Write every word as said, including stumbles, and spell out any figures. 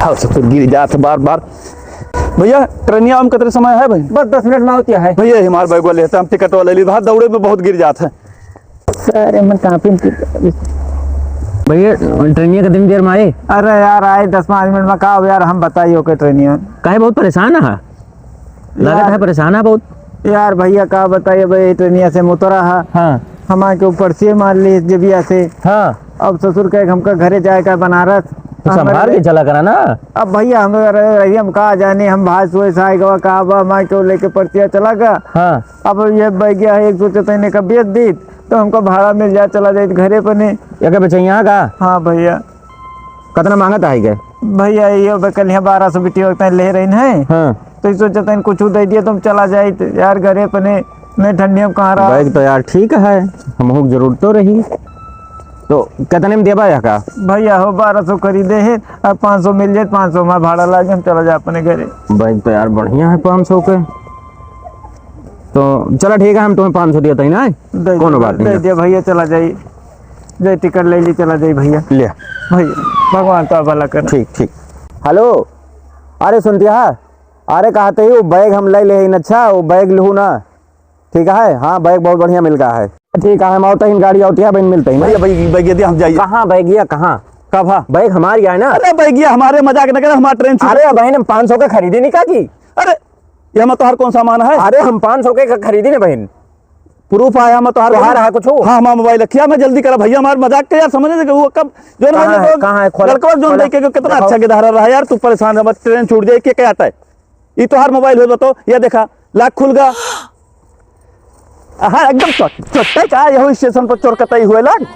हाँ, ससुर गिर जात है बार बार। भइया, ट्रेनिया में कितने समय है भाई? बस दस मिनट में होती है। भइया, हमार बैग वाले हैं, हम टिकट वाले ली, बाहर दौड़े में बहुत गिर जात है। अरे, मन कहाँ पे इनकी। भइया, ट्रेनिया कितनी देर में आई? अरे यार, आए दस पाँच मिनट में, का हो यार, हम बताइए ओके ट्रेनिया। काहे बहुत परेशान है? लागत यार। है परेशान है बहुत। यार भइया, का बताइए भाई, ट्रेनिया से हम उतरा है। हाँ। हमारे के ऊपर से मार ली जबिया से। हाँ। अब ससुर कहे, "हमका घरे जाए का बनारस।" तो हम संभाल के चला करा ना। अब भइया, हम रही, हम का जाने, हम भाई सोए साए गवा का बा, हमारे के लेके परतिया चला गया। हाँ। अब ये बैगिया है, एक सोचे तैने का बेच दी, तो हमको भाड़ा मिल जाए, चला जाए घरे पने। ये क्या बेचैया का? हाँ भइया। कितना मांगत है के? भइया, ये बे कल यहाँ बारह सौ बिटिया होते हैं, ले रही हैं। हाँ। तो ये सोचते हैं कुछ दे दिए तो हम चला जाए तो यार घरे अपने, नहीं ठंडी हम कहाँ रहा। बैग तो यार ठीक है, हमहू के जरूरत तो रही। तो कितने में देबा या का? भइया हो, बारह सौ खरीदे हैं, अब पाँच सौ मिल जाए, पाँच सौ में भाड़ा लागे, हम चला जाए अपने घरे। बैग तो यार बढ़िया है पाँच सौ के। तो चला ठीक है, हम तुम्हें पाँच सौ दिया था ना, दे कोनो दिया, बात नहीं दे है। दिया भइया, चला जाई, जाई टिकट ले ली, चला जाई भइया। ले। भइया, भगवान तो भला करे। ठीक, ठीक। हेलो, अरे सुनतिया, अरे कहते ही वो बैग हम ले ले ही न, अच्छा, वो बैग लूँ ना, ठीक है, हाँ, बैग बहुत बढ़िया मिल गया है। ठीक है, हम आवते ही गाड़ी आवती है, बहन मिलते ही ना। भइया, बैग, बैग ये दिया, हम जाइए। कहाँ बैगिया, कहाँ? कब है? बैग हमारी है ना। अरे बैगिया हमारे, मजाक न करे, हमारे ट्रेन छूट अरे बहन, हम पाँच सौ के खरीदी नहीं का की? अरे, ये हम तोहार कौन सामान है? अरे हम पाँच सौ के ख-, खरीदी ना बहन। प्रूफ आया हम तोहार तोहार बहन। है कुछ? हाँ, हमारा मोबाइल रखिया, मैं जल्दी करा भइया, हमार मजाक के यार, समझ ले कि वो कब जो है ना कहाँ मैंने है? वो कहाँ है? खोला, लड़कवा जो खोला। देखे कि कितना दिखाओ। अच्छा गिधारा रहा यार, तू परेशान है, मत ट्रेन छूट जाए, के क्या आता है? ये तोहार मोबाइल हो बताओ, ये देखा, लॉक खुल गया। हाँ, एकदम चोट, चोट का, यही स्टेशन पर चोर कतई हुए लाग।